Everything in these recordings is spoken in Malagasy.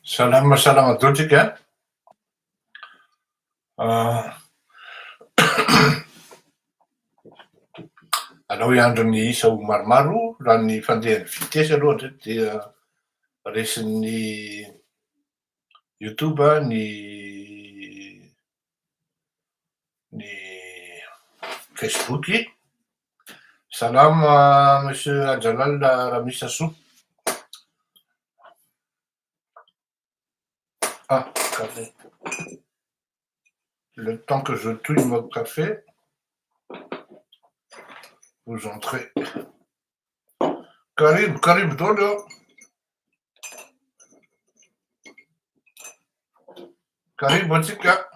Salama salama daholo tsika a. Alao hiandry ny isa ho maromaro, raha ny fandehan'ny vitesse aloha hatreto dia resin'ny youtube ny ny facebook. Salama monsieur Hajalal Ramisasoa. Ah, café. Le temps que je touille mon café, vous entrez. Karibo, karibo daholo eo. Karibo antsika.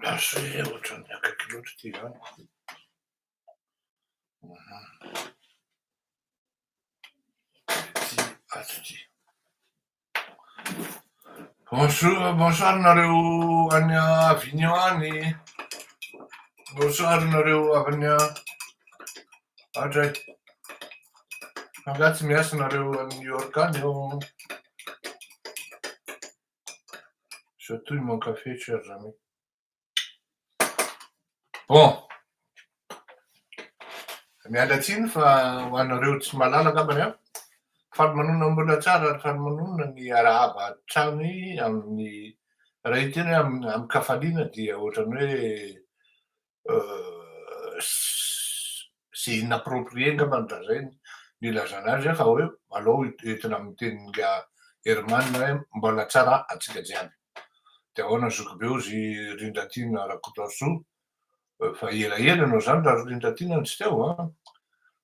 Lasa ohatran'ny akaiky loatra ity zany. Ity ato ity. Bonjour, bonsoir nareo any Avignon any. Bonsoir nareo avy any Adray. Angaha tsy miasa nareo any New York any eo. Je touille mon café, chers amis. Bon, miala tsiny fa ho anareo tsy mahalala angambany an, faly manonona mbola tsara ary faly manonona ny arahaba hatrany amin'ny raha hiteny hoe amin'ny amin-kafaliana dia ohatran'ny hoe c'est inapproprié angambany raha izay ny ilazana azy fa hoe alao entina amin'ny tenin'ingahy Herman hoe mbola tsara antsika jiaby. Dia ahoana zokibe hozy Rindratiana Rakotoarisoa? Fa elaela ianao izany raha Rindratiana no tsy teo an!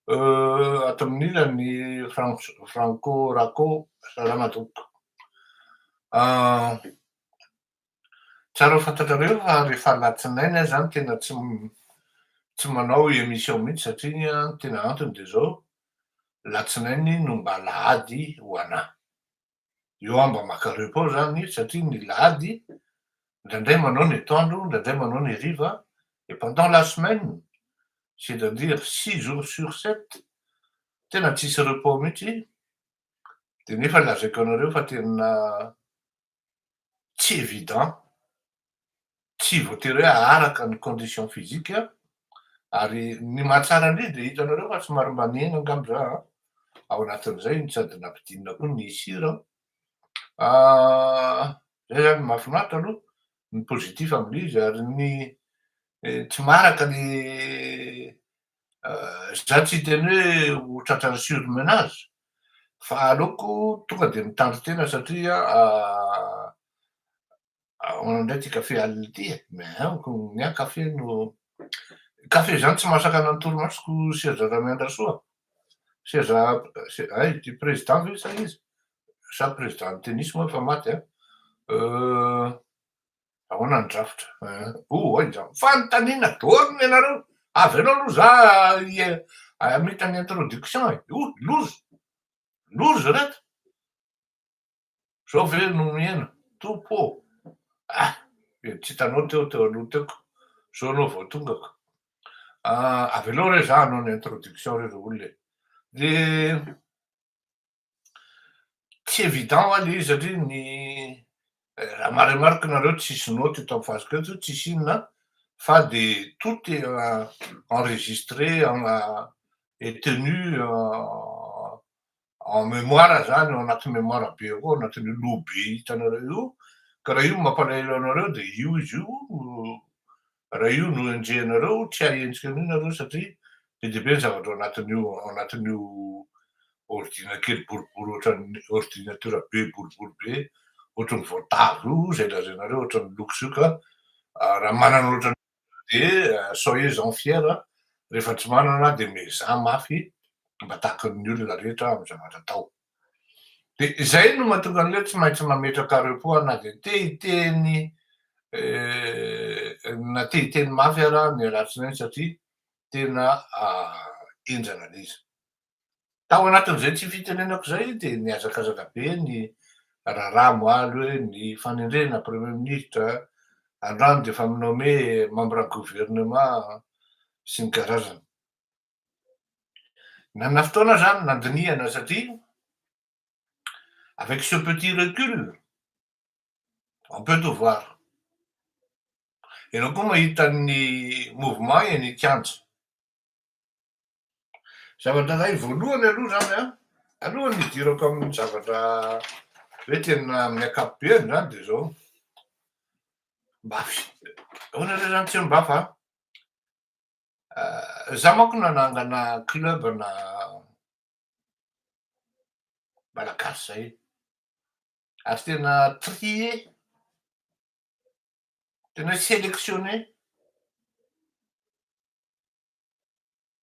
Ato amin'ny ilany Franco Rako, salama tompoko. Tsara ho fantatrareo fa rehefa alatsinainy aho izany tena tsy tsy manao émission mihitsy satria ny tena antony dia izao, latsinainy no mba alahady ho anà. Eo aho mba maka repos zany satria ny lahady indraindray manao ny atoandro, indraindray manao ny hariva et pendant la semaine, c'est à dire six jours sur sept, tena tsisy repos mihitsy dia nefa lazaiko anareo fa tena tsy évident, tsy voatery hoe aharaka ny condition physique ary ny mahatsara an'io dia hitanareo fa somary mba nihena angamba za an, ao anatin'izay no sady nampidinina koa ny sira an, zay zany mahafinaritra aloha ny positif amin'ilay izy ary ny tsy maharaka ny za tsy hiteny hoe ho tratran'ny surmenage fa aleoko tonga dia mitandrin-tena satria Ahoana indray ity kafe alina ity e? Mais amiko ny ahy kafe no kafe izany tsy mahasakana ny torimasoko Seza Ramiandrasoa. Seza hay ity président ve sa iza? Sa président ny tennis moa efa maty an? Ahoana ny drafitra? Oh aiza? Fanontaniana daholo ny anareo. Avelao aloha za hamita ny introduction e. Oh loza! Loza reto! Zao ve no mihena? Tompo ô! Ah! Dia tsy hitanao teo teo aloha teo ko! Zao anao vao tonga ko! Ah, avelao re za hanao ny introduction re ry olona e! Dia tsy évident hoa le izy satria ny raha marimariko nareo tsisy note eto amin'ny fasiko eto, tsisy inona fa dia tout est enregistré et tenu en mémoire zany ao anaty mémoire be ao koa, ao anatin'io loha be hitanareo io, ka raha io no mampalahelo anareo dia io izy io, raha io no enjehinareo tsy hahenjika an'io nareo satria be dia be ny zavatra ao anatin'io ao anatin'io ordina kely boribory ohatran'ny ordinateur be boribory be ohatran'ny voatavo io izay lazainareo ohatran'ny loko io ka raha manana ohatran'io dia soyez en fier rehefa tsy manana dia miezaha mafy mba tahaka ny olona rehetra amin'ny zavatra atao. Dia izay no mahatonga an'ilay tsy maintsy mametraka repos na dia te hiteny na te hiteny mafy ara ny alatsinainy satria tena henjana ilay izy. Tao anatin'izay tsy fitenenako izay dia nihazakazaka be ny raharaha omaly hoe ny fanendrena Premier ministre, androany dia efa mi-nommé membre gouvernement sy ny karazany. Nanana fotoana aho izany nandinihana satria. Avec ce petit recul, on peut tout voir. Ianao koa mahita ny mouvement eny an-kianja. Zavatra ray voalohany aloha zany a, alohan'ny hidirako amin'ny zavatra hoe tena amin'ny ankapobeany zany, de zao mbafy ahoana reo zany, tsy hoe mba fa za manko nanangana club na malagasy zay, ary tena trié, tena hoe sélectionné,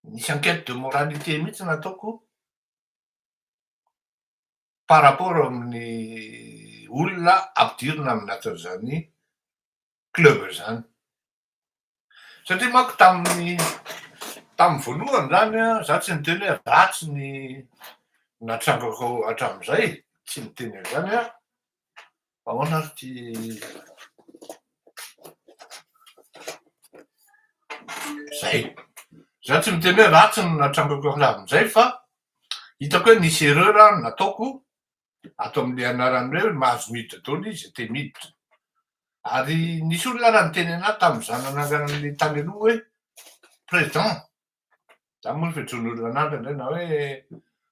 nisy enquête de moralité mihitsy nataoko par rapport amin'ny olona ampidirina aminatin'izany club zany, satria manko tamin'ny voalohany zany a, za tsy niteny hoe ratsy ny natrangako hatram'izay, tsy niteny an'izany a. Ahoana ary ty zay? Za tsy miteny hoe ratsy ny natrangako hatramin'izay, fa hitako hoe nisy erreur nataoko ato amin'le anarany hoe mahazo miditra daholo izy te miditra. Ary nisy olona raha niteny anahy tamin'iza nanangana an'le tany aloha hoe président, za moa fiantsoan'ny olona anahy indraindray, na hoe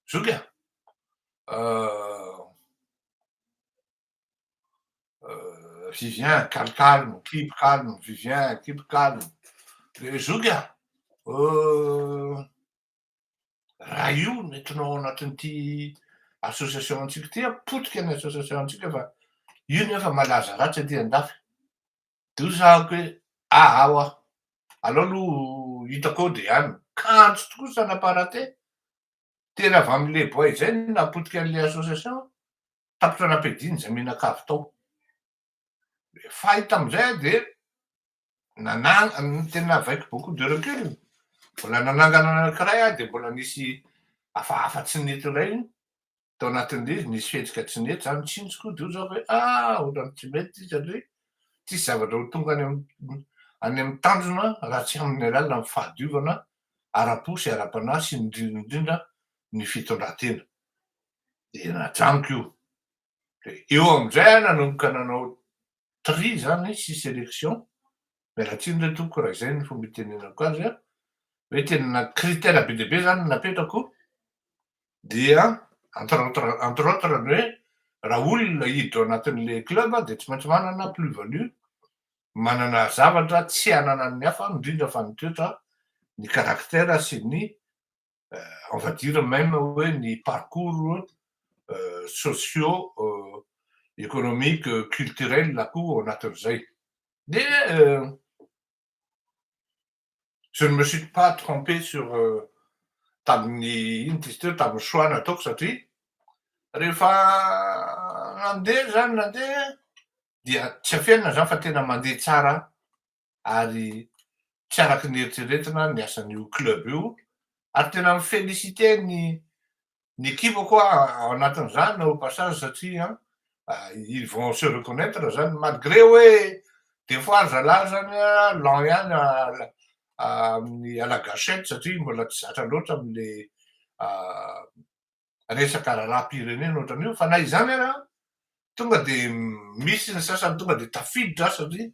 zoky a, Vivien, calme calme, keep calme, Vivien, keep calme. Le zoky a, raha io nentinao ao anatin'ity association antsika ty a, potika ny association antsika, fa io nefa malaza ratsy aty andafy. De hoy zahako hoe ah ao aho alao aloha hitako ao, de any kanjo tokoa, ça n'a pas raté. Tena avy am'le boay zay no napotika an'le association, tapitra nampidiny zay mianakavy tao. Fa tam'izay a, de nanang tena avec beaucoup de recul, mbola nanangana anankiray a, de mbola nisy hafahafa tsy nety indray tao anatin'le izy, nisy fihetsika tsy nety zany tsinjoko. De hoy zaho hoe ah, ohatrany tsy mety ty, satria tsisy zavatra ho tonga any amy tanjona raha tsy amin'ny alalana amy fahadiovana ara-po sy ara-panahy sy indrindrindrindra ny fitondran-tena. De najanoko io. De eo amizay a, nanomboka nanao tri zany sy sélection, mialatsiny re tompoko raha izay ny fomba itenenako azy a, hoe tena critère be dehibe zany napetrako, dia entre autres ny hoe raha olona hiditra ao anatin'le club de tsy maintsy manana plus value, manana zavatra tsy ananan'ny hafa, indrindra fa ny toetra, ny caractère sy ny, on va dire même hoe ny parcours socio économique, culturel koa ao anatin'izay. De je ne me suis pas trompé sur tamin'ny ino ty izy teo, tamin'ny choix nataoko, satria rehefa nandeha zany, nandeha, dia tsy afenina zany fa tena mandeha tsara ary tsy araky ny eritreretina ny asan'io club io. Ary tena mifélicité ny ekipa koa ao anatin'izany au passage, satria ils vont se reconnaître zany, malgré hoe des fois zalahy zany a lent ihany amin'ny à la gâchette, satria mbola tsy zatra loatra am'le resaka raharaham-pirenena ohatran'io. Fa na izany ara, tonga de misy ny sasany tonga de tafiditra, satria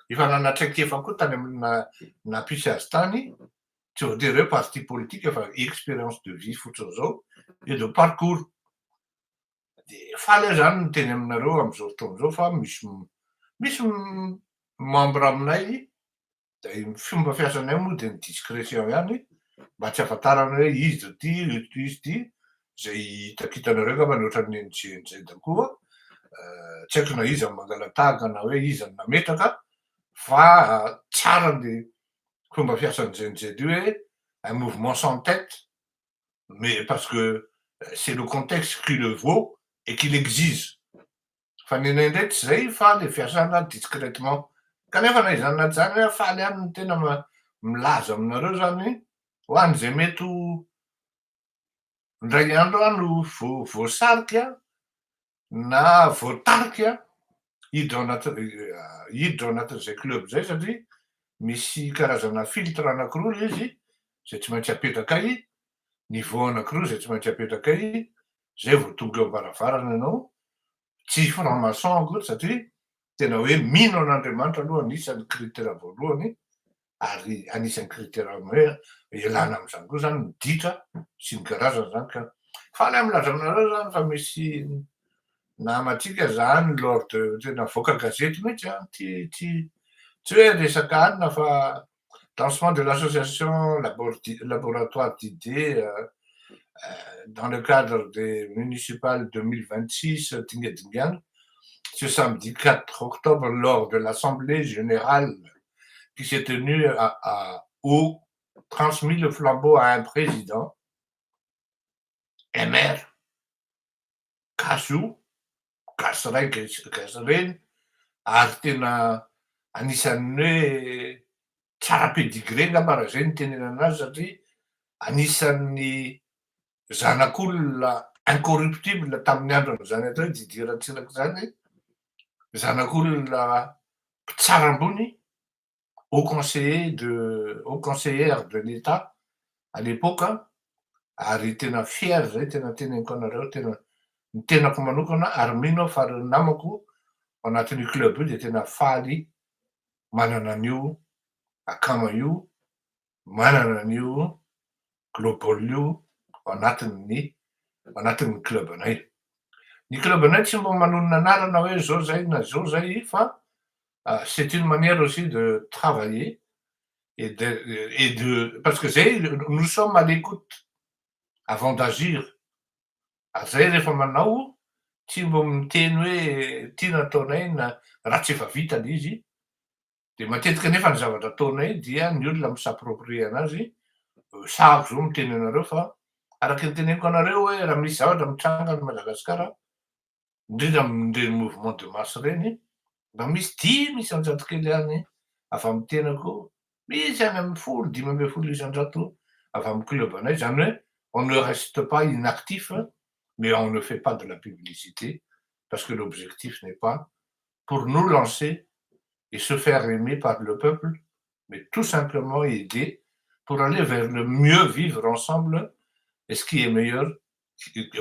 efa nanatraikefa koa tany amina nampisy azy tany, tsy voatery hoe parti politique fa expérience de vie fotsiny zao et de parcours. De faly aho zany ny teny aminareo am'izao fotoana zao fa misy membre aminay. De fomba fiasanay moa de ny discrétion ihany mba tsy ahafantarana hoe izy ty, izy ty, zay hitakitanareo angambany ohatran'ny NGNZ koa, tsy haiko na iza ny mangalatahaka na hoe iza ny nametraka, fa tsara ny fomba fiasan'ny GNZ io, hoe un mouvement sans tête, mais parce que c'est le contexte qui le vaut et qui l'exige. Fa ny anay indray tsy zay, fa le fiasana discrètement. Kanefa na izany na zany hoe faly ihany ny tena milaza aminareo zany ho an'izay mety ho ndray andro a no voasarika na voatarika hiditra ao anaty, hiditra ao anatin'izay club zay, satria misy karazana filtre anakiroa le izy zay tsy maintsy apetrakay, niveau anakiroa zay tsy maintsy apetrakay zay vao tonga eo am-baravarana ianao. Tsy franc-maçon akory, satria tena hoe mino an'Andriamanitra aloha anisan'ny critère voalohany, ary anisan'ny critère hoe ialana am'izany koa zany ny ditra sy ny karazany zany. Ka faly aho milaza aminareo zany fa misy namatsika zany lors de tena voaka gazety mihitsy a, tsy hoe resaka anina, fa lancement de l'association Laboratoire d'idées dans le cadre des municipales 2026 dingadingana, ce samedi 4 octobre, lors de l'assemblée générale qui s'est tenue à au transmis le flambeau à un président MR gasy io, gasy ray, gasy reny, ary tena anisan'ny hoe tsara pedigree ngamba raha zay ny tenena anazy, satria anisan'ny zanak'olona incorruptible tamin'ny andron'zany atao hoe Didier Ratsiraka zany, zanak'olona mpitsara ambony, haut conseillère de l'État à l'époque. Ary tena fier zay, tena teneniko anareo, tena ny tenako manokana, ary mino aho fa reo namako anatin'io club io de tena faly manana an'io akama io, manana an'io global io anatin'ny club anay. Ny club anay tsy mba manonona anarana hoe zao zay na zao zay, fa c'est une manière aussi de travailler et de parce que zay, nous sommes à l'écoute avant d'agir. Ary zay rehefa manao, tsy mbo miteny hoe tia nataonay na raha tsy efa vita le izy. De matetika nefa ny zavatra ataonay dia ny olona mi-s'approprie anazy. Sahako zao miteny anareo fa araky ny teneniko anareo hoe raha misy zavatra mitranga ny Madagasikara, indrindra am'ireny mouvement de masse reny, mba misy 5% kely any avy amy tenako, misy any amy 10, 15% avy amy club anay zany, hoe on ne reste pas inactif, mais on ne fait pas de la publicité, parce que l'objectif n'est pas pour nous lancer et se faire aimer par le peuple, mais tout simplement aider pour aller vers le mieux vivre ensemble et ce qui est meilleur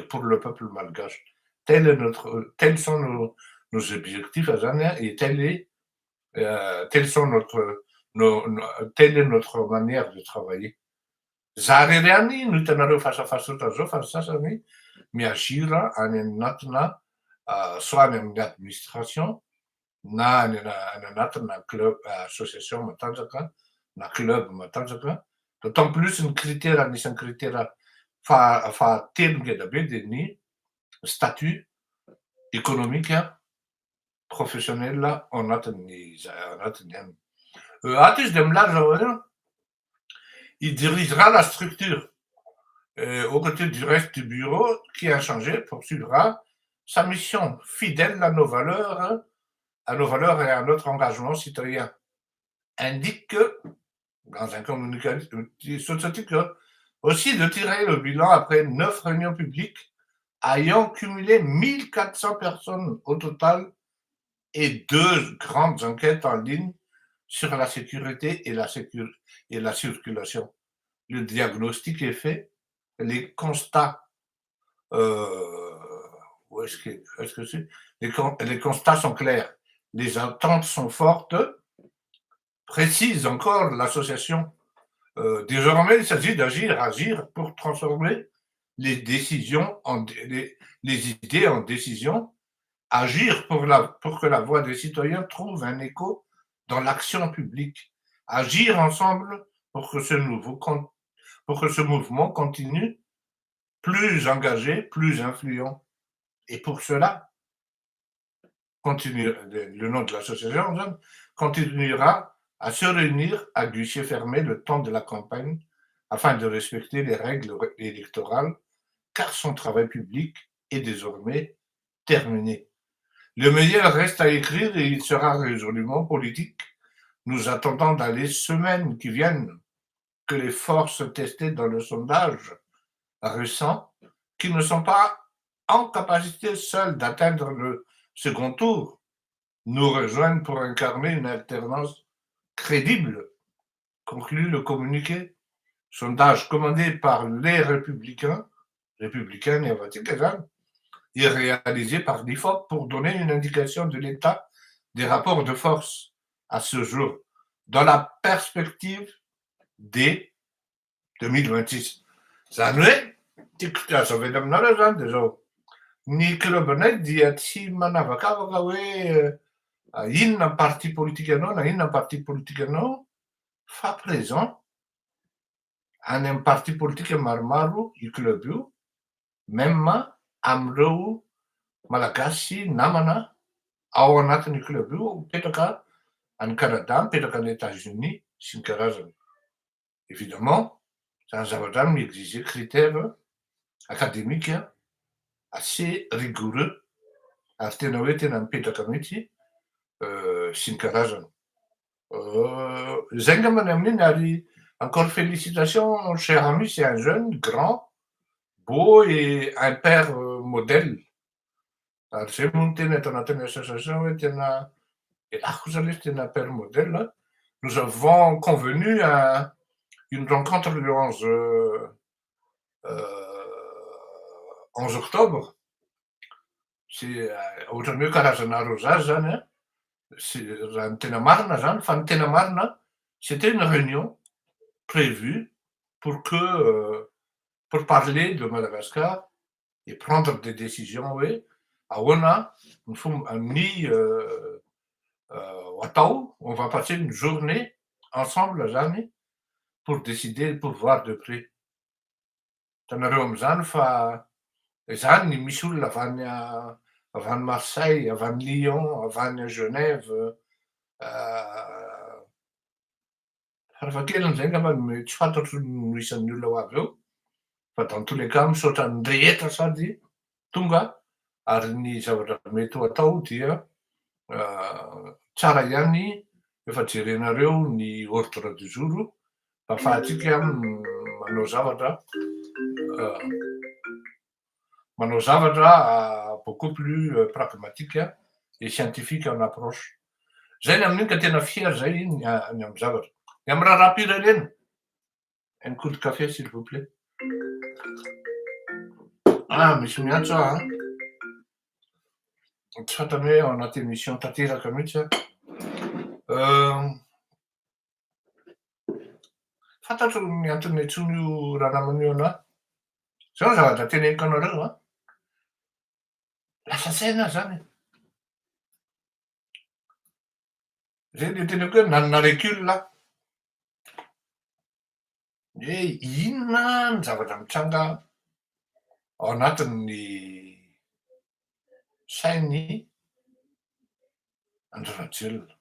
pour le peuple malgache. Tels sont nos objectifs zany et tel sont notre nos, telle est notre manière de travailler. Za rery any no hitanareo fasafasa ohatran'izao, fa ny sasany miagira any anatina, soit any amin'ny administration na any anatina club, association matanjaka na club matanjaka. D'autant plus ny critère, anisan'ny critère fahatelo ngeda be, de ny statut économique professionnel ao anatin'ny any ato izy de milaza hoe il dirigera la structure aux côtés du reste du bureau qui a changé, poursuivra sa mission fidèle à nos valeurs et à notre engagement citoyen, indique que dans un communiqué soviétique aussi de tirer le bilan après neuf réunions publiques ayant cumulé 1400 personnes au total et deux grandes enquêtes en ligne sur la sécurité et la circulation. Le diagnostic est fait, les constats, où est-ce que c'est les constats sont clairs, les attentes sont fortes, précise encore l'association. Désormais, il s'agit d'agir, agir pour transformer les idées en décisions, agir pour que la voix des citoyens trouve un écho dans l'action publique, agir ensemble pour que ce mouvement continue plus engagé, plus influent. Et pour cela, continue, le nom de l'association continuera à se réunir à guichet fermé le temps de la campagne afin de respecter les règles électorales, car son travail public est désormais terminé. Le meilleur reste à écrire et il sera résolument politique. Nous attendons dans les semaines qui viennent que les forces testées dans le sondage récent, qui ne sont pas en capacité seules d'atteindre le second tour, nous rejoignent pour incarner une alternance crédible, conclut le communiqué. Sondage commandé par Les Républicains, républicains ny avatsika zany. et réalisé par l'IFOP pour donner une indication de l'état des rapports de force à ce jour dans la perspective des 2026. Zany hoe tiako azavaina aminareo zany de zao: ny club-nay dia tsy manavakavaka hoe inona ny parti politique anao na inona ny parti politique anao, fa présent any amy parti politique maromaro i club io, même am'ireo Malagasy namana ao anatin'ny club io, mipetraka any Canada, mipetraka any États-Unis sy ny karazany. Évidemment, zany zavatra any mi-exige critère académique assez rigoureux ary tena hoe tena mipetraka mihitsy sy ny karazany zay ngambany amin'iny. Ary encore félicitation, cher ami, c'est un jeune grand, beau et un père modèle. Ary zay moa no tena atao anatin'ny association hoe tena elahy kosa le izy, tena père modèle. Nous avons convenu à une rencontre le 11 octobre. C'est ohatrany hoe karazana arrosage zany a, sy raha ny tena marina zany, fa ny tena marina, c'était une réunion prévue pour parler de Madagascar et prendre des décisions hoe ahoana ny fomba ny atao. On va passer une journée ensemble zany pour décider, pour voir de près tanareo am'izany. Fa zany misy olona avy any Marseille, avy any Lyon, avy any Genève, farafahakeliny zay ngamba tsy fantatro no isan'ny olona ho avy eo. Fa dans tous les cas, misaotra ny rehetra sady tonga. Ary ny zavatra mety ho atao dia tsara ihany efa jerenareo ny ordre du jour mba ahafahantsika manao zavatra beaucoup plus pragmatique et scientifique en approche. Zay ny amin'iny ka tena fier zay ny amy zavatra ny amy raharaham-pirenena. Un coup de café, s'il vous plaît. Ah, misy miantso ah, tsy fantany hoe ao anaty émission tanteraka mihitsy a. Fantatro ny antony antsony io raha namana io anahy zao. Ny zavatra teneniko anareo a, lasa saina zany zay le teneko hoe nanana recul aho hoe inona ny zavatra mitranga ao anatin'ny sainy Andry Rajoelina.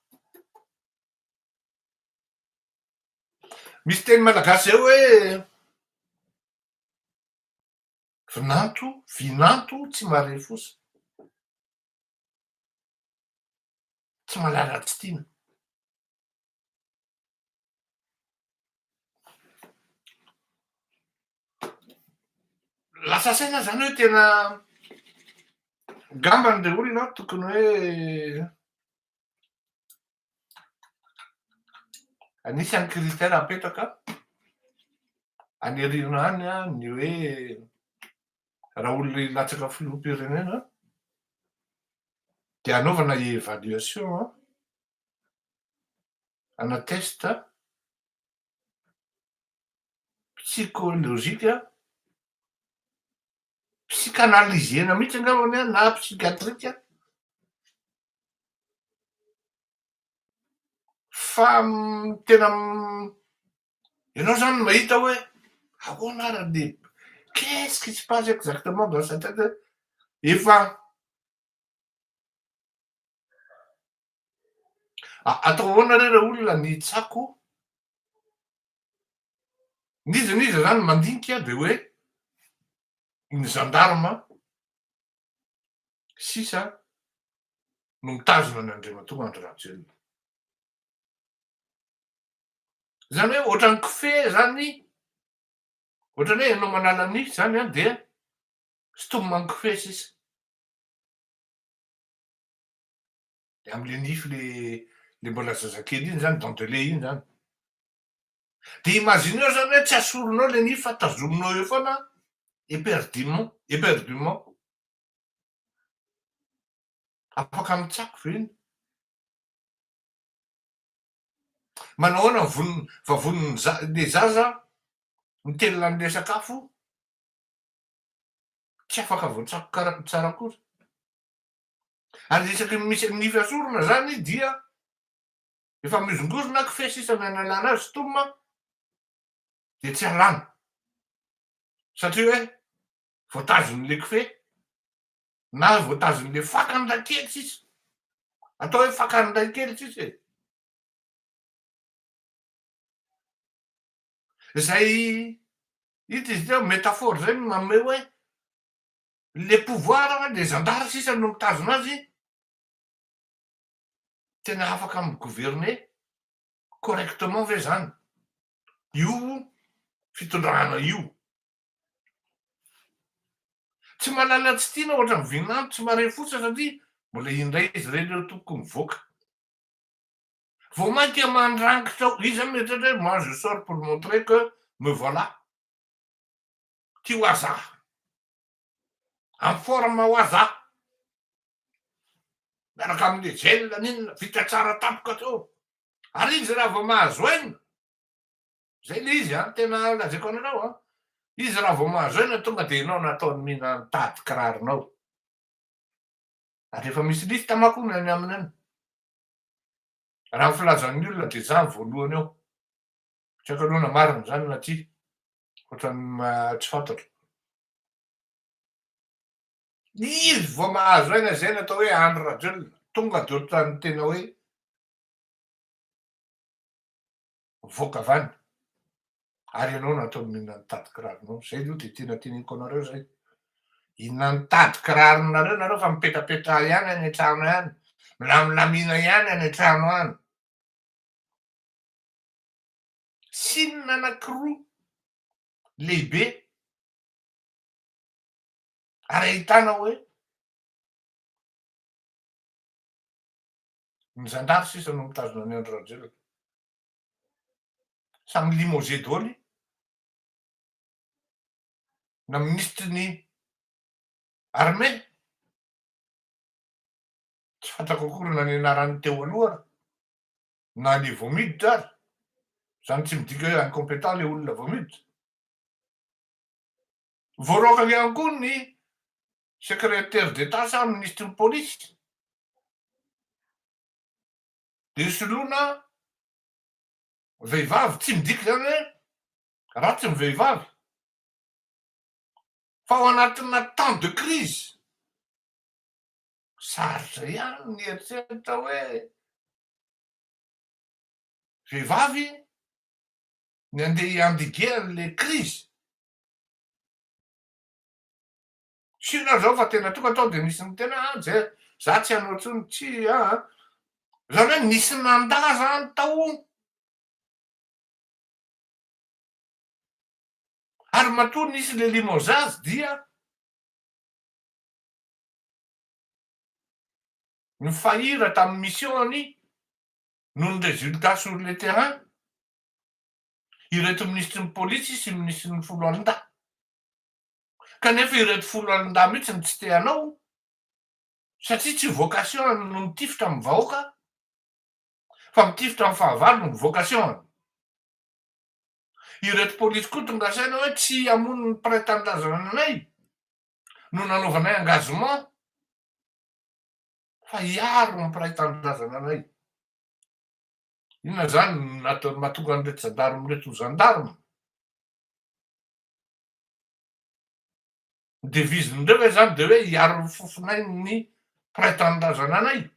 Misy teny malagasy zay hoe vinanto vinanto tsy mahare fosa, tsy mahalala tsy tiana. Lasa saina zany hoe tena ngambany le olona tokony hoe anisan'ny critère apetraka any aoriana any ny hoe raha olona hilatsaka filoham-pirenena de anaovana évaluation ana test psychologique, psychanalyser-na mihitsy angambany a, na psychiatrique. Fa tena ianao zany mahita hoe ahoana ara le qu'est-ce qui se passe exactement dans sa tête? Efa atao ahoana re raha olona ny tsako n'iza n'iza zany mandinika de hoe ny gendarme sisa no mitazona ny Andriamatoa Andry Rajoelina. Zany hoe ohatran'ny kofehy zany, ohatrany hoe ianao manala nify zany an, dia sintomina ny kofehy sisa. De am'le nify le mbola zazakely iny zany, dent de lait iny zany. De imagineo zany hoe tsy asoronao le nify fa tazominao eo foana éperdument, éperdument. Afaka mitsako ve iny? Manao ahoana ny vonona vavonin'ny za- le zaza mitelina an'le sakafo tsy afaka voatsako kara- tsara akory. Ary isaky ny misy nify asorina zany dia efa mihozongozona kifehy sisa ny analana azy toma dia tsy alana satria hoe voatazon'le kifehy na voatazon'le fakany ray kely sisa, atao hoe fakany ray kely sisa e. Zay hita izy teo métaphore zay manome hoe le pouvoir le zandary sisa no mitazona azy, tena afaka mi-gouverner correctement ve zany io fitondrana io? Tsy mahalala tsy tiana ohatran'ny vinanto tsy mahare fotsiny satria mbola indray izy ireny ireo tompoko mivoaka. Vao mainka mandrangitra ao, izy zany mieritreritra hoe moi je sors pour montrer que me voilà. Ty hoa za. En forme hoa za. Miaraka amin'ny gel n'inona, vita tsara tampoka teo. Ary izy raha vao mahazo aina, Zay le izy an, tena lazaiko anareo an, izy raha vao mahazo aina tonga de enao nataony mihinana tady kiraronao. Ary efa misy liste manko hono any aminy any. Raha ny filazan'ny olona de za ny voalohany ao. Tsy haiko aloha na marina zany na tsia, ohatran'ny tsy fantatro. Izy vao mahazo aina zay no atao hoe Andry Rajoelina, tonga de ohatran'ny tena hoe Mivoaka avy any ary ianao no atao mihinana ny tady kiraronao. Zay aloha dia tena teneniko anareo zay. Hihinana ny tady kiraronareo nareo fa mipetrapetraha ihany any an-trano any. Milamilamina ihany any an-trano any. Signe anankiroa lehibe ary ahitana hoe ny zandary sisa no mitazona an'i Andry Rajoelina. Samy limogé daholo na minisitry ny armée, tsy fantako akory na ny anaran'ny teo aloha ary na ny vao miditra ary, zany tsy midika hoe incompétent le olona vao miditra. Voaroaka ihany koa ny secrétaire d'Etat sa minisitry ny polisy. Dia soloina vehivavy, tsy midika izany hoe ratsy ny vehivavy fa ao anatina temps de crise sarotra ihany ny eritreritra hoe vehivavy ny andeha hi-endiguer an'ilay crise. Sûr aho zao fa tena tonga tao de nisy niteny hoe ah zay za tsy hanao intsony, tsia ah. Zany hoe nisy nandà zany tao. Ary matoa nisy le limogeage dia nifahira tamin'ny mission-ny noho ny résultat sur le terrain ireto minisitry ny polisy sy minisitry ny foloalindahy. Kanefa ireto foloalindahy mihitsy no tsy te hanao satria tsy vocation-ny no mitifitra amin'ny vahoaka fa mitifitra amin'ny fahavalo no vocation-ny. Ireto polisy koa tonga saina hoe tsy hamono ny mpiray tanindrazana anay no nanaovanay engagement fa hiaro ny mpiray tanindrazana anay. Inona izany no mahatonga an'ireto zandarme ireto ho zandarme? Ny devise-ndreo ve zany de hoe hiaro ny fofonainy ny mpiray tanindrazana anay?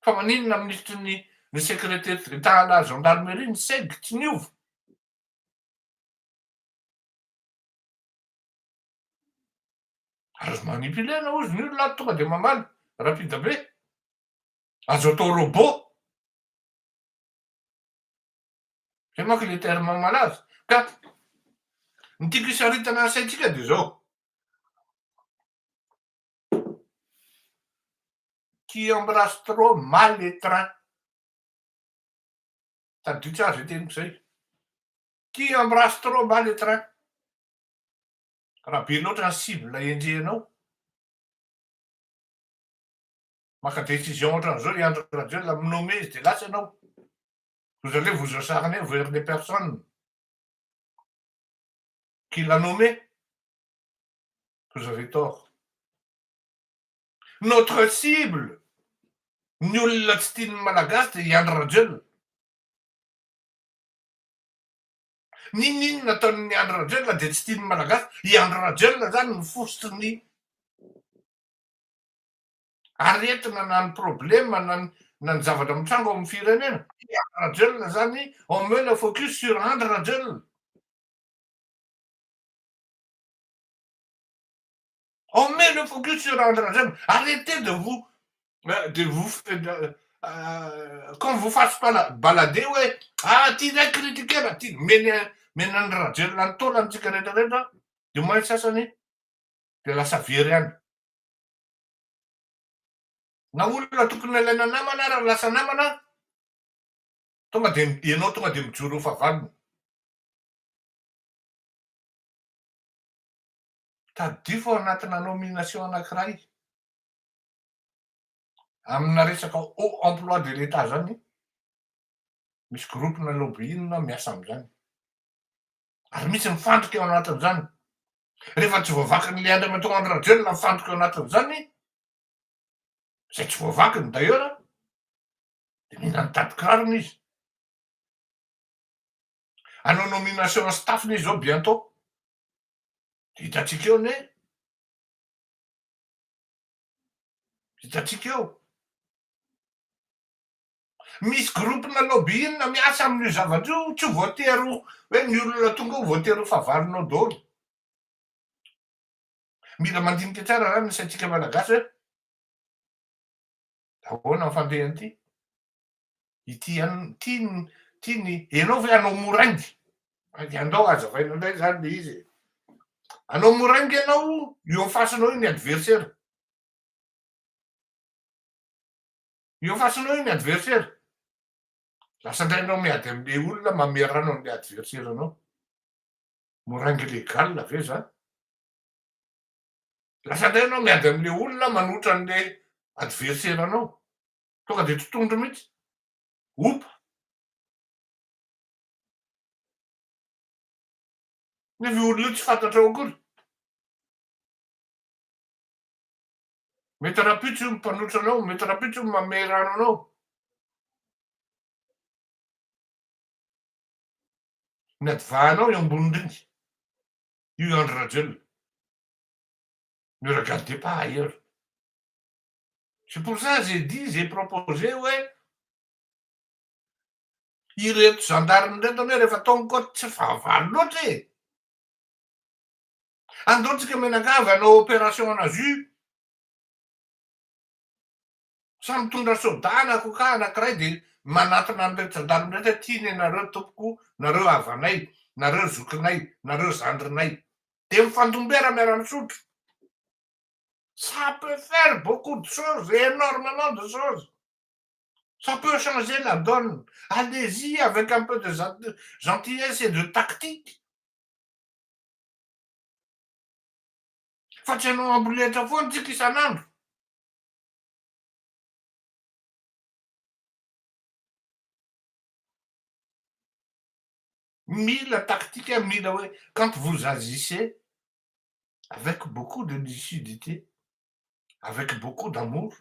Fa maninona minisitry ny ny secrétaire d'Etat à la gendarmerie ny seg tsy niova? Azo manipuler-na hozy ny olona tonga de mamaly rapide be. Azo atao robot. Zay manko le terme malaza. Ka ny tiako hisaritana ny saintsika de zao. Qui embrasse trop mal étreint. Tadidio tsara zay teniko zay. Qui embrasse trop mal étreint. Raha be loatra ny cible enjehinao. Maka décision ohatran'izao i Andry Rajoelina, mi-nommer izy dia lasa ianao. Vous allez vous acharner vers les personnes qui l'a nommé. Vous avez tort. Notre cible, ny olona tsy tian'ny Malagasy dia i Andry Rajoelina. N'inon'inona ataon'i Andry Rajoelina dia tsy tian'ny Malagasy. I Andry Rajoelina zany no fositry ny aretina na ny problema na ny na ny zavatra mitranga ao amin'ny firenena. I Andry Rajoelina zany, on met le focus sur Andry Rajoelina. On met le focus sur Andry Rajoelina. Arrêtez de vous de vous qu'on vous fasse pas balader hoe ah ty ndray critiquer-na ty meny meny Andry Rajoelina ny taolany tsika rehetra rehetra du moins sasany de lasa very any. Na olona tokony alaina namana ary lasa namana tonga de ianao tonga de mijoro ho fahavalony. Tadidio fa ao anatina nomination anankiray amina resaka haut emploi de l'Etat zany, misy groupe-na lobbying miasa am'zany. Ary misy mifandrika ao anatin'izany. Rehefa tsy voavakin'le Andriamatoa Andry Rajoelina mifandrika ao anatin'izany, zay tsy voavakiny d'ailleurs, de mila mitady kirarony izy. Hanao nomination staff-ny izy zao bientôt. De hitantsika eo anie, hitantsika eo. Misy groupe-na lobbying miasa amin'io zavatra io, tsy voatery hoe ny olona tonga eo voatery ho fahavalonao daholo. Mila mandinika tsara zany ny saintsika malagasy hoe ahoana ny fandehan'ity? Ity ihany, ity ity ny, ianao ve hanao moraingy? Andao hazavaina indray zany le izy e. Hanao moraingy ianao, eo en face-nao io ny adversaire. Eo en face-nao io ny adversaire. Lasa indray ianao miady am'le olona manome rano an'le adversaire anao. Moraingy légal ve zany? Lasa indray ianao miady am'le olona manohitra an'le adversaire anao. Tonga de totohondry mihitsy. Opa! Nefa io olona io tsy fantatrao akory. Mety rahampitso io mpanohitra anao, mety rahampitso io manome rano anao. Ny adivahanao eo ambony rindry. Io i Andry Rajoelina. Ne regardez pas ailleurs. C'est pour ça j'ai dit, j'ai proposé hoe ireto gendarme ireto anie rehefa atao koa tsy fahavalo loatra e. Andao tsika mianakavy hanao opération ana jus. Samy mitondra soda na coca anankiray de manatona an'ireto gendarme ireto hoe ty ny anareo tompoko, nareo havanay, nareo zokinay, nareo zandrinay. De mifandombera miara-misotro. Ça peut faire beaucoup de choses, énormément de choses. Ça peut changer la donne. Allez-y avec un peu de gentillesse et de tactique. Fa tsy hanao amboletra foana tsika isan'andro. Mila tactique, mila hoe quand vous agissez avec beaucoup de lucidité, avec beaucoup d'amour,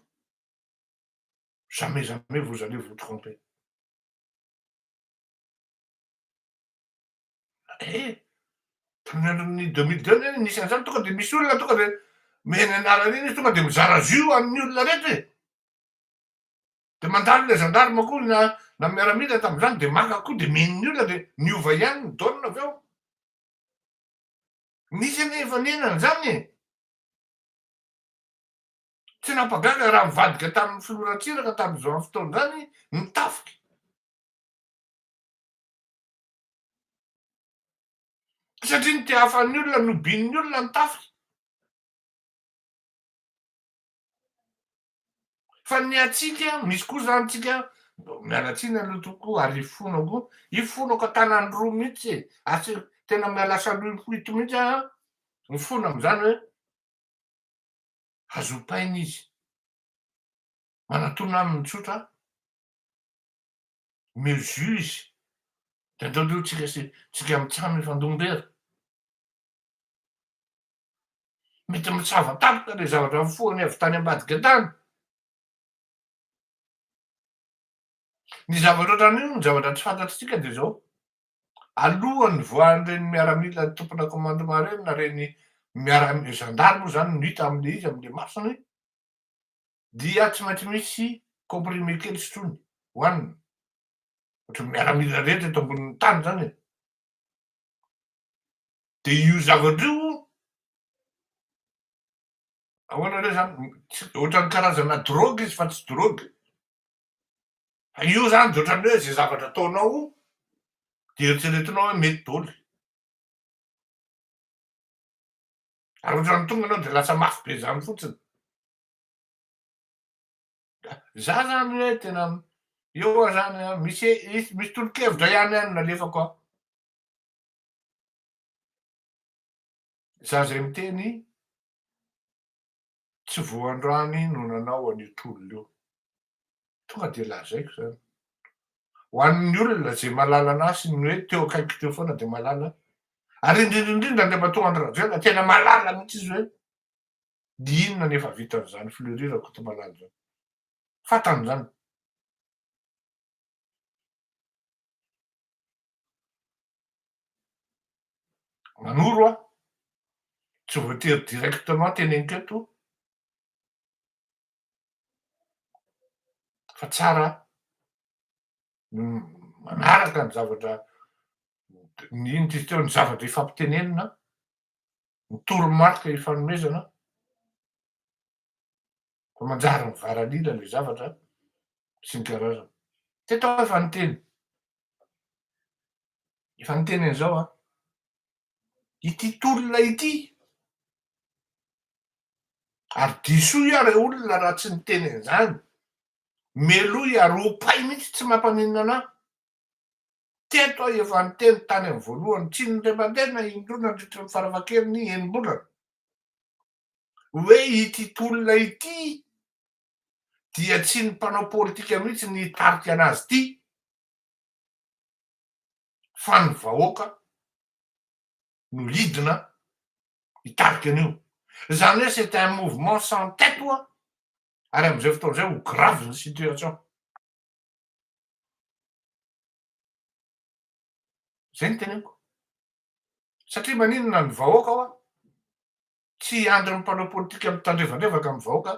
jamais, jamais vous allez vous tromper. Eh, tamin'ny andron'ny 2002 anie nisy an'izany tonga de misy olona tonga de meny anarana iny izy tonga de mizara jus amin'ny olona rehetra e. De mandalo le gendarme koa na miaramila tamin'izany de maka koa de menin'ny olona de niova ihany ny donne avy eo. Nisy anie efa niainana zany e. Tsy nampagaga raha mivadika tamin'ny filoha Ratsiraka tamin'izao fotoana izany ny tafika. Satria ny tiafan'ny olona, nobin'ny olona ny tafika. Fa ny antsika, misy koa zany tsika, miala tsiny aloha tompoko ary ifonako koa, ifonako an-tanany roa mihitsy e, ary tsy tena miala salohy mihitsy aho, mifona am'izany hoe azo opaina izy. Manatona aminy tsotra omeo jus izy de andao aloha tsika sy tsika mitsam hifandom-bera. Mety misava tampoka le zavatra nifohany avy tany ambadika tany. Ny zavatra ohatran'io ny zavatra tsy fantatritsika de zao, alohan'ny nivoahan'ireny miaramila tompona commandement ireny na ireny miaram- zandary moa zany no hita am'le izy am'le masony, dia tsy maintsy misy comprimé kely sotroiny, hohaniny, ohatran'ny miaramila rehetra eto ambonin'ny tany zany e. De io zavatra io, ahoana re zany, tsy ohatran'ny karazana drogue izy fa tsy drogue. Fa io zany de ohatran'ny hoe ze zavatra ataonao de eritreretinao hoe mety daholo. Ary ohatran'ny tonga anao de lasa mafy be zany fotsiny. Za zany hoe tena eo aho zany an, misy misy tolo-kevitra ihany any nalefako an. Za zay miteny tsy vao androany no nanao an'io tolona io. Tonga dia lazaiko zany. Ho an'ny olona izay mahalala an'ahy sy ny hoe teo akaikiko teo foana dia mahalala ahy. Ary indrindra indrindra Andriamatoa Andry Rajoelina tena mahalala mihitsy izy hoe ny inona no efa vitan'izany Fleury Rakotomalala izany. Fantany izany. Manoro aho, tsy voatery directement teneniko eto fa tsara ny manaraka ny zavatra ny inona izy teo, ny zavatra ifampitenenina, ny toromarika ifanomezana fa manjary mivaralila le zavatra sy ny karazany. Teto aho efa niteny, efa niteny an'izao aho, ity tolona ity Ary disoy aho re olona raha tsy niteny an'izany. Melohy ary opay mihitsy tsy mampaninona anah. Teto aho efa niteny tany amin'ny voalohany, tsy nindray-mandeha na indroa nandritry ny farafahakeliny enim-bolana, hoe ity tolona ity dia tsy ny mpanao politika mihitsy ny hitarika anazy ity fa ny vahoaka no hidina hitarika an'io. Izany hoe c'est un mouvement sans tête ho'a, ary amin'izay fotoana izay ho grave ny situation. Izay no teneniko. Satria maninona ny vahoaka ho'a tsy hiandry ny mpanao politika mitandrevandrevaka amin'ny vahoaka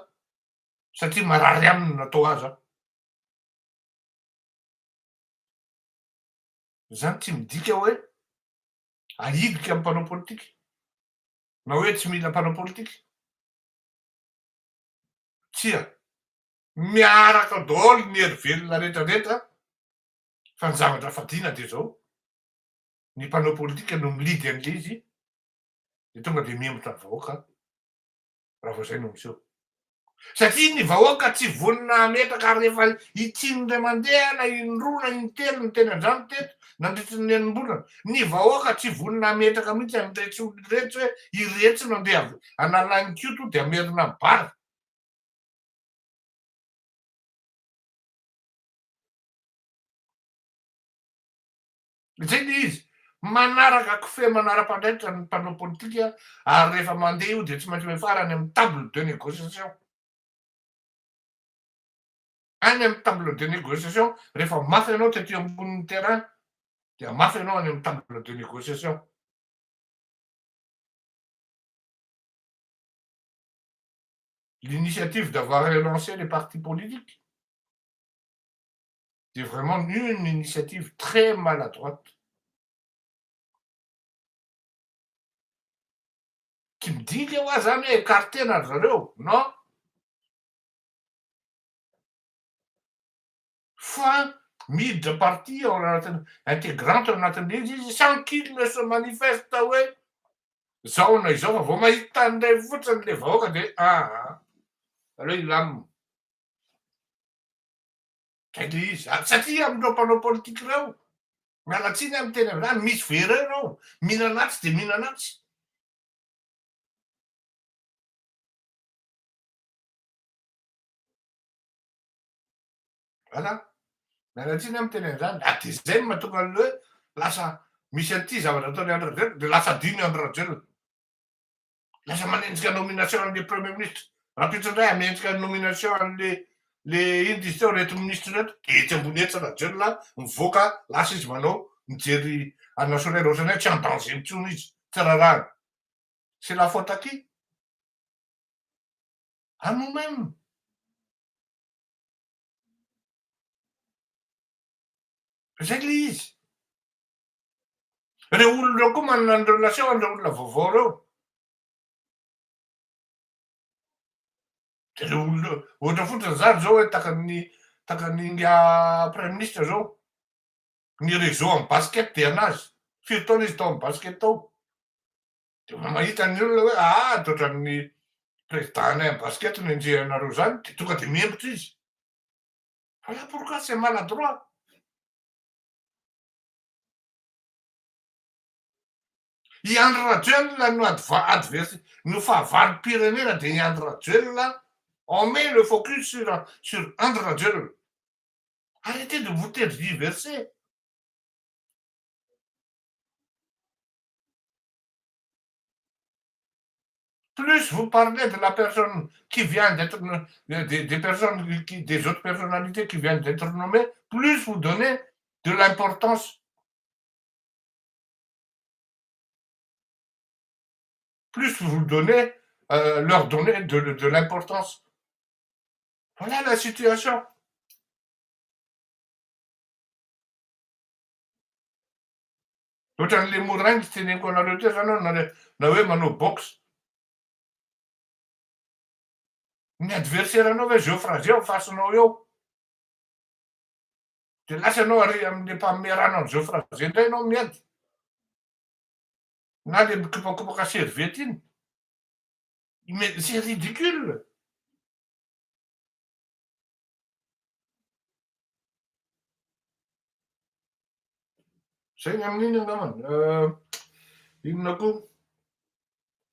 satria marary aminy ny natao azy. Izany tsy midika hoe ahilika amin'ny mpanao politika na hoe tsy mila mpanao politika. Tsia, miaraka daholo ny hery velona rehetra rehetra fa ny zavatra fadiana dia izao, ny mpanao politika no mi-lead an'ilay izy dia tonga dia mihemotra ny vahoaka raha vao izay no miseho. Satria ny vahoaka tsy vonona hametraka ary efa itsiny indray mandeha na indroa na intelo niteny an'izany teto nandritry ny enim-bolana. Ny vahoaka tsy vonona hametraka mihitsy an'iretsy olona iretsy hoe iretsy no andeha hanala an'i Koto dia hamerina ny bary. Izay ilay izy. Manaraka kofehy manara-pandraikitra ny mpanao politika ary rehefa mandeha io dia tsy maintsy miafara any amin'ny table de négociation. Any amin'ny table de négociation, rehefa mafy ianao tety ambonin'ny terrain dia mafy ianao any amin'ny table de négociation. L'initiative d'avoir relancé les partis politiques dia vraiment une initiative très maladroite. Tsy midika hoa zany hoe écarter-na ry zareo, non. Fa miditra parti ao anatin'ny intégrante ao anatin'ilay izy izy sans qu'il ne se manifeste hoe zao na izao fa vao mahita an'ilay fotsiny le vahoaka dia aa aleo hilamina. Zay le izy. Ary satria amin'ireo mpanao politika ireo, miala tsiny aho miteny an'izany, misy véreux ireo, mihinana atsy dia mihinana atsy. Voilà. Miala tsiny aho miteny an'izany. Ah dia izay no mahatonga an'ilay hoe lasa misy an'ity zavatra ataon'i Andry Rajoelina dia lasa adino i Andry Rajoelina. Lasa manenjika nomination an'ilay premier ministre. Rahampitso indray hanenjika ny nomination an'ilay le inona izy teo ireto ministre ireto dia etsy ambony etsy Rajoelina mivoaka lasa izy manao mijery an'i Solaire ohatran'ny hoe tsy en danger intsony izy, tsy rarahany. C'est la faute à qui? À nous-mêmes. Zay le izy. Reo olona reo koa manana ny relation an'ireo olona vaovao reo. De reo olona ohatra fotsiny zany zao hoe takan'ny takan'ny ingahy praiminisitra zao ny réseau amin'ny basket de anazy. Firy taona izy tao amin'ny basket tao. De mba mahita ny olona hoe aa de ohatran'ny président anay amin'ny basket no enjehanareo zany de tonga de miembotra izy. Voilà pourquoi c'est maladroit. I Andry Rajoelina no adversaire, no fahavalom-pirenena dia i Andry Rajoelina, on met le focus sur sur Andry Rajoelina. Arrêtez de vous tergiverser. Plus vous parlez de la personne qui vient d'être des, des personnes qui, des autres personnalités qui viennent d'être nommées, plus vous donnez de l'importance. Plus vous donnez, euh, leur donnez de, de l'importance. Voilà la situation. Ohatran'le moraingy teneniko anareo teo zany aho na na hoe manao boxe. Ny adversaire anao ve Geoffre eo fasinao eo? De lasa ianao ary amin'le mpanome rano an'i Geoffre indray ianao miady. Na le mikopakopaka serviette iny. Mais c'est ridicule. Zay ny amin'iny angambany. Inona koa?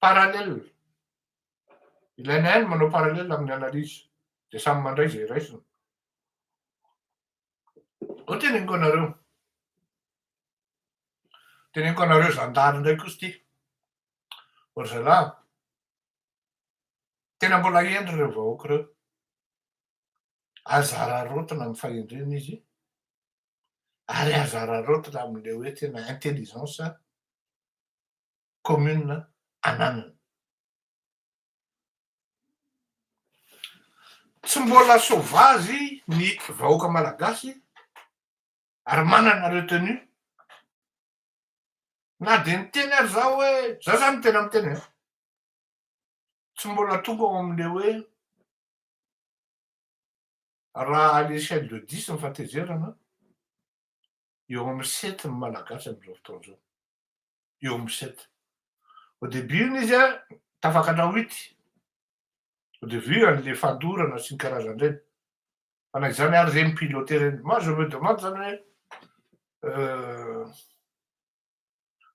Parallèle. Ilaina ihany manao parallèle amin'ny analyse. Dia samy mandray izay raisina. Ho teneniko anareo. Teneniko anareo zandary indray kosa ity. Ry zalahy, tena mbola hendry ireo vahoaka ireo. Aza araraotina amin'ny fahendrena izy ary aza araraotina amin'ilay hoe tena intelligence commune ananany. Tsy mbola sauvage ny vahoaka malagasy ary manana retenue na dia niteny ary zaho hoe, za zany tena miteny an, tsy mbola tonga ao amin'ilay hoe Raha à l'échelle de dix ny fahatezerana, eo amin'ny sept ny Malagasy amin'izao fotoana izao. Eo amin'ny sept. Au début iny izy an, tafakatra huit. Au début an'le fandorana sy ny karazan'ireny. Fa na izany ary ireny pilote ireny. Moi je me demande zany hoe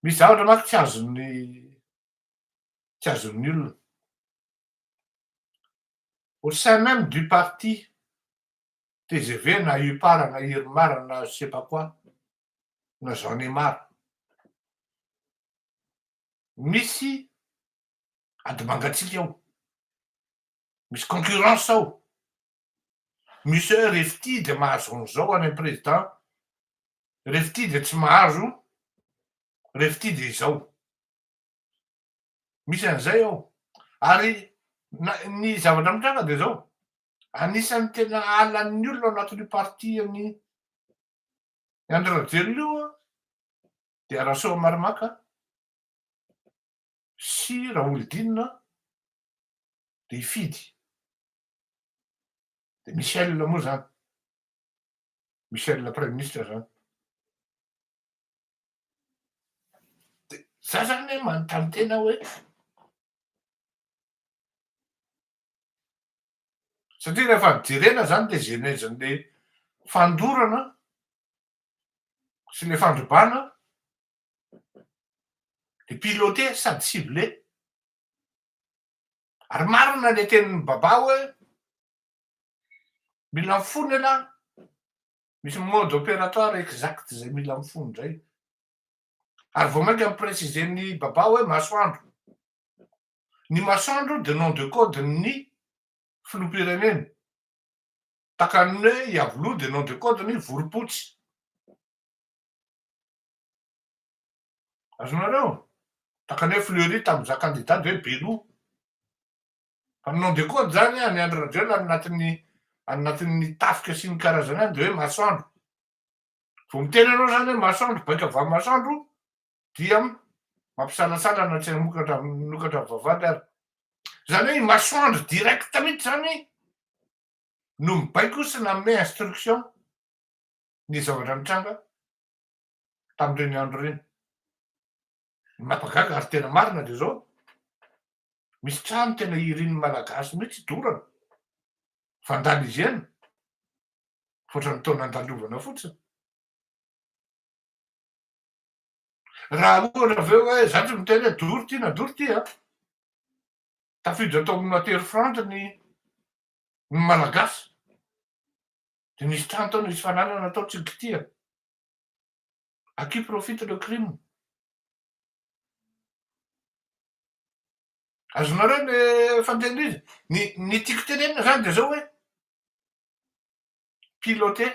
misy zavatra manko tsy azon'ny tsy azon'ny olona. Au sein même du parti tgv na Upar na Irmar na je sais pas quoi na j'en ai marre. Misy ady mangatsiaka ao, misy concurrence ao, misy hoe ref ty de mahazo an'izao any am président, ref ty de tsy mahazo, ref ty de izao. Misy an'izay ao. Ary na ny zavatra mitranga dia izao, anisan'ny tena halan'ny olona ao anatin'io parti an'i Andry Rajoelina io an, dia Rasoamarimaka sy Raholidinina dia i Fidy. Dia Michel moa izany, Michel praiminisitra izany. De za zany hoe manontany tena hoe satria rehefa jerena zany le genèse-n'le fandorana sy le fandrobana de piloté sady ciblé. Ary marina le tenin'i Baba hoe mila mifona elah. Misy mode opératoire exact zay mila mifono indray. Ary vao mainka mi-préciser-n'ny Baba hoe masoandro. Ny masoandro de nom de code ny filoham-pirenena. Takan'ny hoe Iavoloha de nom de code ny vorompotsy. Azonareo? Takan'ny hoe Fleury tamin'izaho candidat de hoe Beloha. Fa ny nom de code zany an'i Andry Rajoelina any anatin'ny any anatin'ny tafika sy ny karazany any de hoe masoandro. Vao miteny ianao zany hoe masoandro, baika avy amin'ny masoandro dia mampisalasala na tsy hamokatra hanokatra vavahady ary. Zany hoe i masoandro direct mihitsy zany no mibaiko sy nanome instruction ny zavatra nitranga tamin'ireny andro ireny. Ny mampagaga ary tena marina dia zao, misy trano tena irin'ny Malagasy mihitsy dorana, vandalisena, fa ohatran'ny toa nandalovana fotsiny. Raha ohatra avy eo hoe za tsy miteny hoe doro ty na doro ty an, tafiditra tao amin'ny waterfront ny ny Malagasy, dia nisy trano tao nisy fananana tao tsy kitihana. À qui profite le crime? Azonareo le fandehana izy? Ny ny tiako tenenina zany de zao hoe piloté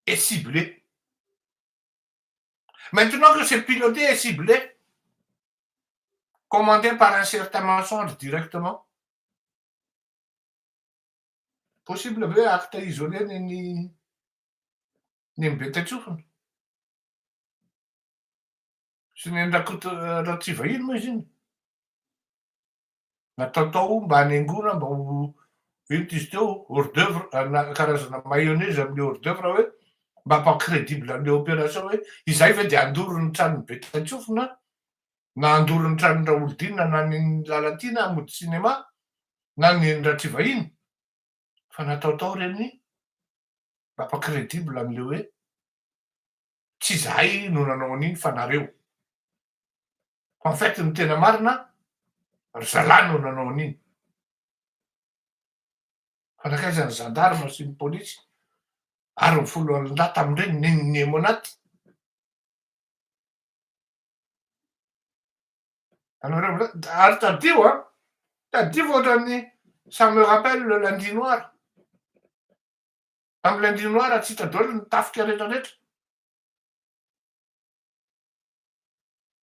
et ciblé. Maintenant que c'est piloté et ciblé, commandé par un certain mensonge directement, possible ve acte isolé ny ny ny Betatsofina sy ny Rakoto Ratsivahiny moa izy iny? Natao tao mba hanaingoana mba ho ino ty izy teo hors d'oeuvre na karazana mayonnaise amin'ny hors d'oeuvre hoe mba hampa-crédible an'le opération hoe izay ve de handoro ny tranon'i Betatsofina na handoro ny tranon'i Raholidinina na ny Lalatiana hamonjy cinéma na ny Ratsivahiny fa natao tao reny mba hampa-crédible an'le hoe tsy izahay no nanao an'iny fa nareo. Fa en fait ny tena marina ry zalahy no nanao an'iny. Fa nankaiza ny gendarme sy ny polisy ary ny foloalindahy tamin'ireny neny anaty. Anareo ary tadidio an, tadidio fa ohatran'ny ça me rappelle le lundi noir. Tamin'ny lundi noir tsy hita daholo ny tafika rehetrarehetra.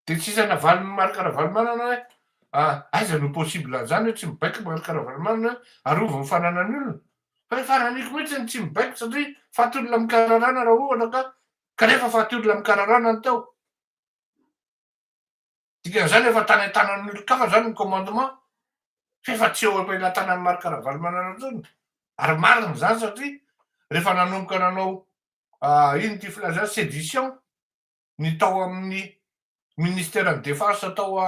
De tsy hisy navalin'i Marc Ravalomanana hoe aiza no possible an'izany hoe tsy mibaiko Marc Ravalomanana hoe arovy ny fananan'ny olona. Fa efa raniko mihitsy ny tsy mibaiko satria faty olona mikararana raha ohatra ka kanefa faty olona mikararana ny tao. Dikan'izany efa tany an-tanan'ny olon-kafa zany ny commandement fa efa tsy eo am-pelatanan'i Marc Ravalomanana intsony. Ary marina izany satria rehefa nanomboka nanao ino ity filazana sédition ny tao amin'ny ministeran'ny défense tao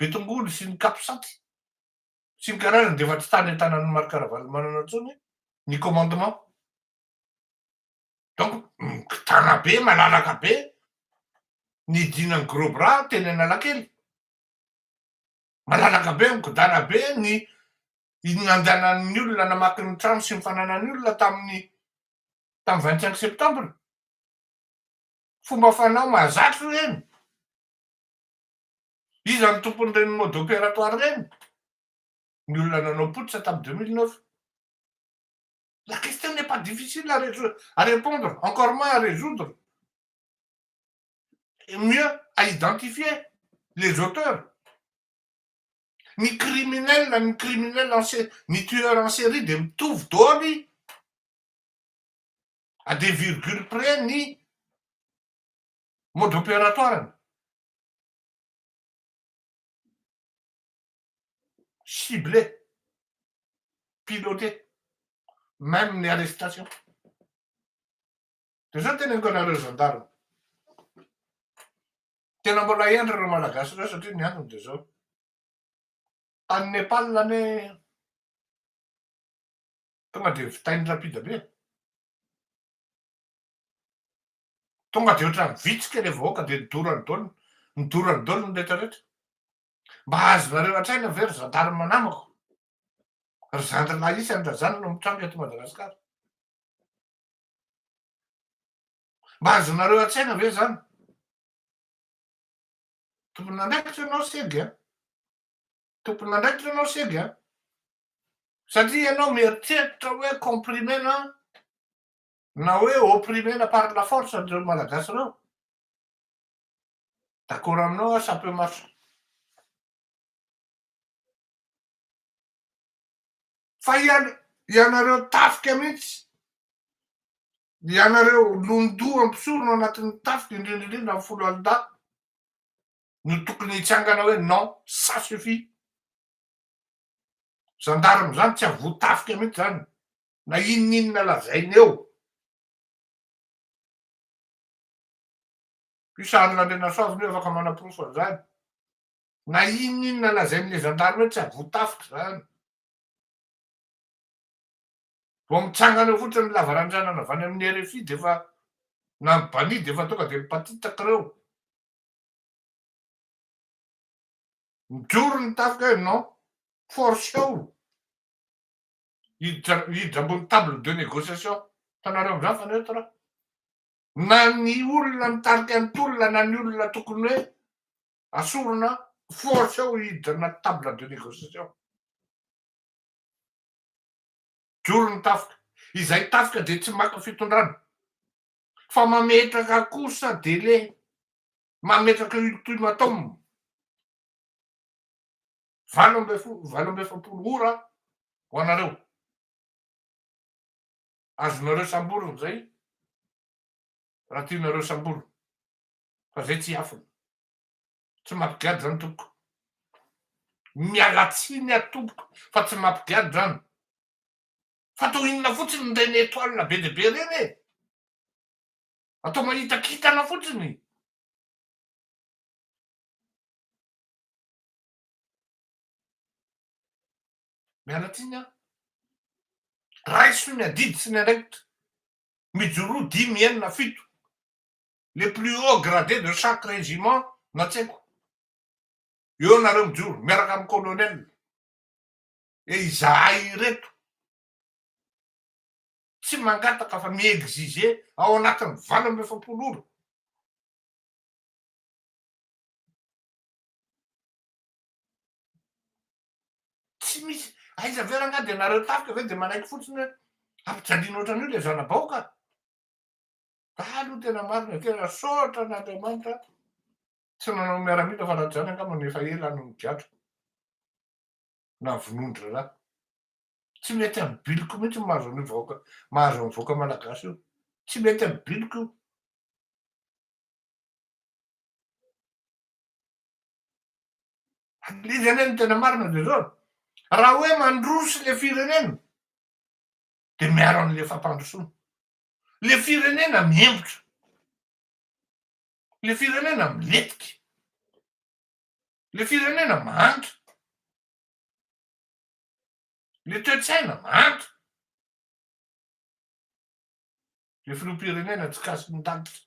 Betongolo sy ny Capsat sy ny karazany dia efa tsy tany an-tanan'i Marc Ravalomanana intsony ny commandement. Donc mikitana be, malalaka be ny hidinan'ny gros bras teny Analakely. Malalaka be, mikodana be ny nandehanan'ny olona namaky ny trano sy ny fananan'ny olona tamin'ny tamin'ny 25 septembre. Fomba fanao mahazatra ireny. Iza no tompon'ireny mode opératoire ireny? Ny olona nanao putsch tamin'ny 2009. La question n'est pas difficile à, à répondre, encore moins à résoudre. Et mieux à identifier les auteurs. Ny criminel, ny criminel en série, ny tueur en série de mitovy daholo à des virgules près ny mode opératoire. Ciblé, piloté, même ny arrestation. De zao teneniko anareo gendarme. Tena mbola hendry reo Malagasy reo satria ny antony de zao. Tany Nepal ane tonga de vitainy rapide be. Tonga de ohatran'ny vitsika le vahoaka de nidorany daholo, nidorany daholo ny rehetrarehetra. Mba azonareo an-tsaina ve ry gendarme namako? Ry zandry lahy isany raha zany no mitranga eto Madagasikara. Mba azonareo an-tsaina ve zany? Tompon'andraikitra ianao Segy a! Tompon'andraikitra ianao Segy a! Satria ianao mieritreritra hoe comprimena na hoe opprimena par la force an'ireo Malagasy ireo. D'accord aminao aho, ça peut marcher. Fa ianareo tafika mihitsy, ianareo londoha mpisorona anatin'ny tafika, indrindra indrindra ny foloalindahy, no tokony hitsangana hoe non, ça suffit. Gendarme zany tsy avoa tafika mihitsy zany, na inon'inona lazainy eo. Io Charles Andrianasoavina io afaka manaporofo an'izany. Na inon'inona lazain'le gendarme eo tsy avoa tafika zany. Vao mitsangana eo fotsiny ny lavaranjanana avy any amin'ny RFI dia efa na ny bani dia efa tonga dia mipatitaka ireo. Mijoro ny tafika hoe non, force eo. Hiditra hiditra ambony table de négociation. Hitanareo amin'izany fa neutre. Na ny olona mitarika ny tolona na ny olona tokony hoe asorina, force eo hiditra anaty table de négociation. Joro ny tafika. Izay tafika dia tsy maka fitondrana. Fa mametraka kosa délai. Mametraka ultimatum. 48 ora ho anareo. Azonareo samborina izay raha tianareo samborina. Fa zay tsy hiafina. Tsy mampigadra zany tompoko. Miala tsiny aho tompoko fa tsy mampigadra zany. Fa atao inona fotsiny ireny étoile be dia be ireny e? Atao mahita kintana fotsiny. Miala tsiny aho. Raiso ny adidy sy ny andraikitra. Mijoroa dimy, enina, fito. Les plus hauts gradés de chaque régiment na tsy haiko. Eo nareo mijoro miaraka amin'ny colonel. E izahay ireto tsy mangataka fa mi-exiger ao anatin'ny 48 ora. Tsy misy, aiza ve rangahy dia nareo tafika ve dia manaiky fotsiny hoe ampijaliana ohatran'io ilay zana-bahoaka? Za aloha tena marina e, tena saotra an'Andriamanitra tsy nanao miaramila fa raha tsy izany angamba efa ela no nigadra na vonoin-dry zalahy. Tsy mety amin'ny biliko mihitsy ny mahazo an'io vahoaka, mahazo an'ny vahoaka malagasy io. Tsy mety amin'ny biliko io. Le izy anie ny tena marina de zao, raha hoe mandroso le firenena de miaro an'le fampandrosoana. Le firenena miembotra, le firenena milentika, le firenena mahantra, le toe-tsaina mahantra, le filoham-pirenena tsy kasin-danitra.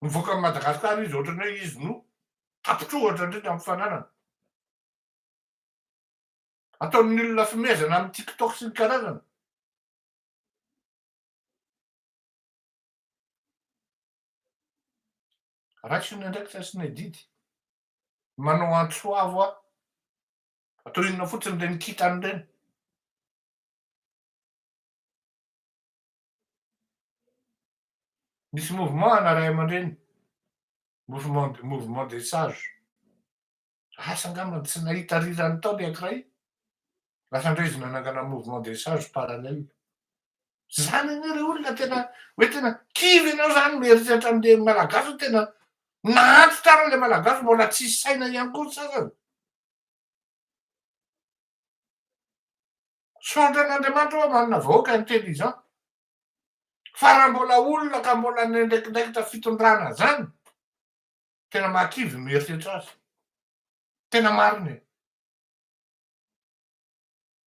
Mivoaka an'i Madagasikara izy ohatran'ny hoe izy no tapitr'ohatra indrindra amin'ny fananana. Ataon'ny olona fimezana amin'ny tiktok sy ny karazany. Raiso ny andraikitra sy ny adidy. Manao antso avo aho. Atao inona fotsiny ireny kintana ireny. Misy mouvement ana ray aman-dreny, mouvement mouvement des sages. Asa angamba tsy nahita rirany tao le ankiray, lasa indray izy nanangana mouvement des sages parallèle. Zany anie re olona tena hoe tena kivy ianao zany mieritreritra an'le malagasy hoe tena nahantra tsara le malagasy mbola tsisy saina ihany koa ny sasany. Saotra an'Andriamanitra hoa manana vahoaka intelligent. Fa raha mbola olona ka mbola niandraikindraikitra fitondrana zany, tena mahakivy ny mieritreritra azy. Tena marina e.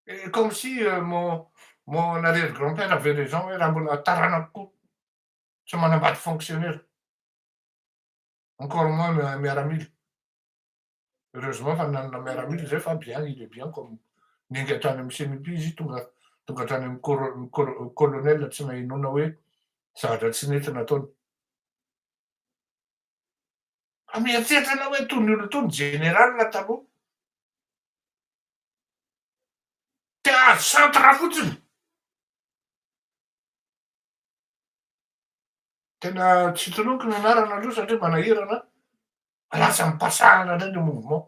Et comme si mon mon arrière grand père avait raison hoe raha mbola taranako koa tsy manambady fonctionnaire. Encore moins miaramila. Heureusement fa nanana miaramila zay fa bien il est bien comme niainga hatrany amin'ny CMP izy tonga. Tonga hatrany amin'ny coro- colonel tsy nahenoana hoe zavatra tsy nety nataony. Fa mieritreritra anao hoe tony olona tony général taloha. Te hahazo centre fotsiny. Tena tsy tononiko ny anarana aloha satria manahirana fa lasa mipasahana indray le mouvement.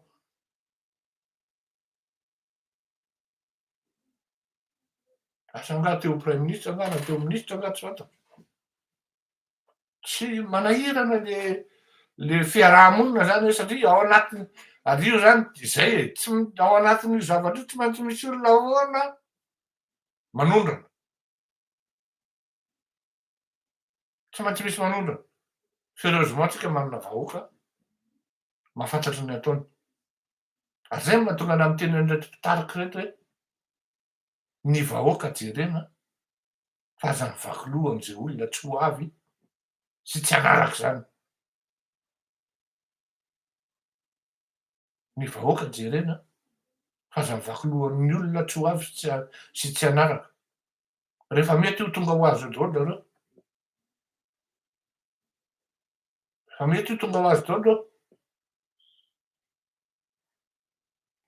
Lasa angaha te ho praiminisitra angaha na te ho minisitra angaha tsy fantatra. Tsy manahirana le le fiaraha-monina zany hoe satria ao anatin'ny ary io zany izay e, tsy ao anatin'io zavatra io tsy maintsy misy olona ahoana manondrana. Tsy maintsy misy manondrana. Heureusement tsika manana vahoaka mahafantatra ny ataony. Ary zay no mahatonga anah miteny an'ireto mpitarika ireto hoe ny vahoaka jerena fa aza mivaky loha amin'izay olona tsy ho avy sy tsy hanaraka izany. Ny vahoaka jerena fa aza mivaky loha amin'ny olona tsy ho avy sy tsy hanaraka. Rehefa mety io tonga ho azy eo daholo nareo. Rehefa mety io tonga ho azy daholo eo.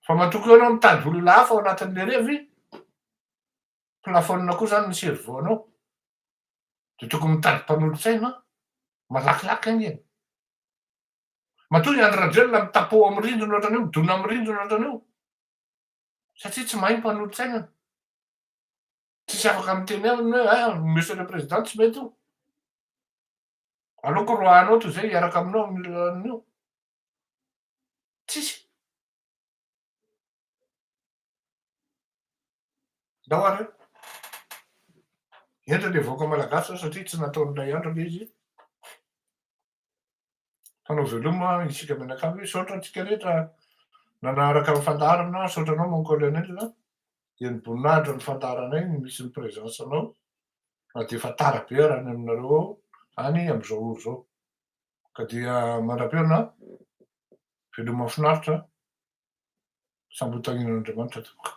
Fa matoky eo anao mitady olona hafa ao anatin'le revy, plafonne koa zany ny cerveau anao. De tokony mitady mpanolotsaina malakilaky anie. Matoa i Andry Rajoelina mi-tapo amin'ny rindrina ohatran'io, midona amin'ny rindrina ohatran'io. Satria tsy mahay ny mpanolotsainany. Tsisy afaka miteny aminy hoe ah monsieur le président tsy mety io. Aleoko roahanao toy izay hiaraka aminao amin'io lalana io. Tsisy. Ndao ary. Hendry le vahoaka malagasy zao satria tsy nataon'ilay andro le izy. Mpanao veloma isika mianakavy, misaotra antsika rehetra nanaraka ny fandaharana, misaotra anao mon colonel, dia ny boninahitra ny fandaharanay ny misy ny présence anao na dia efa tara be ara any aminareo ao any amin'izao ora izao. Ka dia mandra-pihaona, veloma finaritra, samby ho tahian'Andriamanitra tompoko.